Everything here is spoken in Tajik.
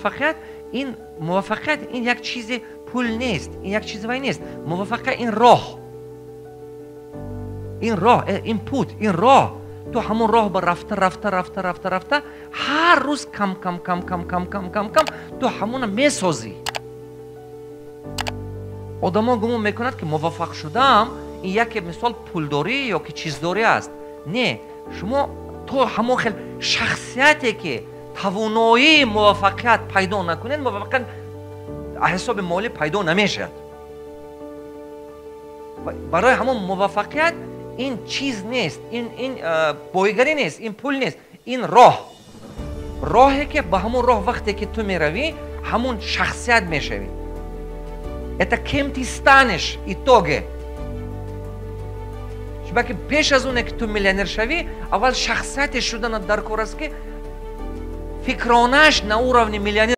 Муваффақият ин, муваффақият ин як чизи пул нест, ин як чизи вай нест. Муваффақият ин роҳ, ин роҳ, ин путь, ин роҳ. Ту ҳамон роҳ ба рафта, рафта, рафта, рафта, рафта, ҳар рӯз кам кам, кам кам, кам кам, кам кам ту ҳамона месозӣ. Одамо гумон мекунад, ки муваффақ шудам ин яке, мисол, пулдорӣ ё ки чиздорӣ аст. Не, шумо то ҳамон хел шахсияте ки тавоноии муваффақият пайдо накунед, муваффақият ҳисоби молӣ пайдо намешавад. Барои ҳамон муваффақият ин чиз нест, ин боигарӣ нест, ин пул нест, ин роҳ, роҳе ки ба ҳамон роҳ вақте ки ту меравӣ, ҳамон шахсият мешавӣ. Это кем ты станешь итоге. Чунки пеш аз оне ки ту миллионер шавӣ, аввал шахсияте шуданат дар кор аст, ки фикронаш на уровни миллионер.